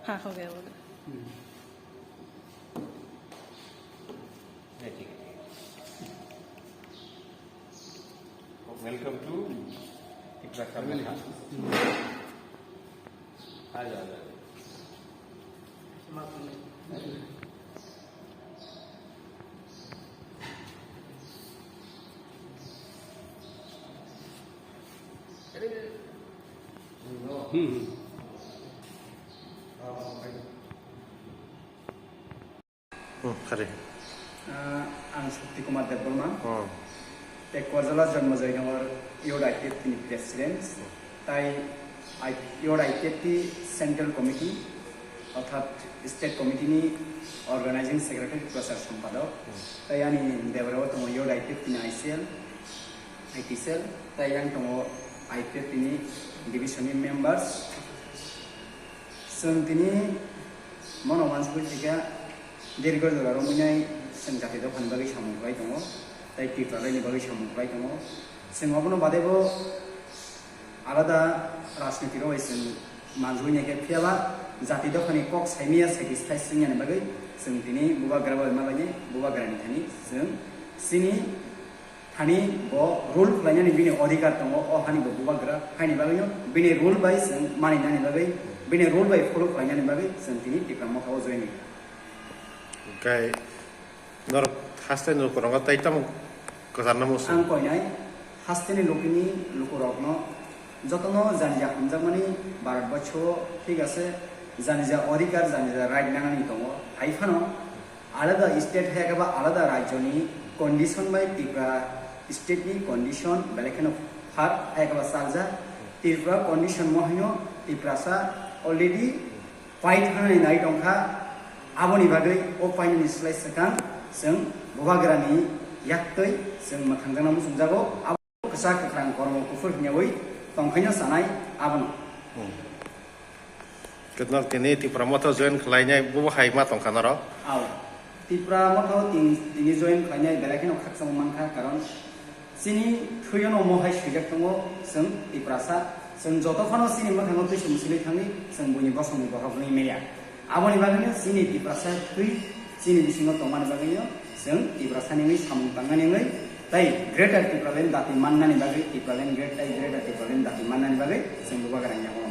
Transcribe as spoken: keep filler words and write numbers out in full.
हाँ, हो गया, हो गया। Khare. Ah, ang Shakti Kumar Debbarma. Tei Koirjala Janmajoy Nagar Youth I P F T ni President. Tai I-, Youth I P F T Central Committee, orthat State Committee ni Organizing Secretary, Prasar Sampadok. Tai ani debra o tongo Youth I P F T ni I C L, I T cell, tai yang tongo I P F T ni division ni members. Chwng tini mono wansugwi thwikha, dirgo jora romwi nai chwng jati dophani bagwi samung khlai tongo, tai Tipralaini bagwi samung khlai tongo. Chwng obono bade bo alada rajniti rok bai chwng manjui nai khe, phiyaba jati dophani kok saimaya satisfy swngyani bagwi chwng tini bubagra bai malaini, bubagrani thani chwng chini thani bo rule khlainani bini odhikar tongo, o hani bo bubagra, haini bagwino bini rule bai chwng maninani bagwi, bini rule bai follow khlainani bagwi chwng tini Tipra Motha o join wngkha. Hwnkhe norok haste ni lukurokno tei tamo kwcharna muchung? Ang koinai hasteni lukini lukurokno jotono janija hamjakmani Bharat borso o, thik ase, janija odhikar, janija right nangnani tongo. Hai phano alada state hai khe ba alada rajyoni condition bai Tripura state ni condition belai kheno phark hai khe ba chaljak. Tripura condition mo haino Tiprasa already pai thangnani nai tongkha, aboni bagwi o painani slai swkang chwng bubagrani yaktwi chwng mwthangjakna muchungjago. Abo kwchak kwkhrang kormo kuphur hwnyawi tongkhaino chanai abono. Hmm. Khe norok tini Tipra Motha join khlainai, bo hai ma tongkha norok? Ao. Tipra Motha o tin-, tini join khlainai belai kheno khakchangma mankha, karon chini thwiono mo hai swijak tongo, chwng Tiprasa, chwng joto phano chini mwkhango twiso mwswlwi thangwi chwng buini bosongni borok wngwi manya. Aboni bagwino chini Tiprasa thwi chini bisingo tongmani bagwino chwng Tiprasani wngwi samung tangnani wngwi tei Greater Tipraland dati mannani bagwi, Tipraland Great-, tei Greater Tipraland dati mannani bagwi chwng bubagrani yago.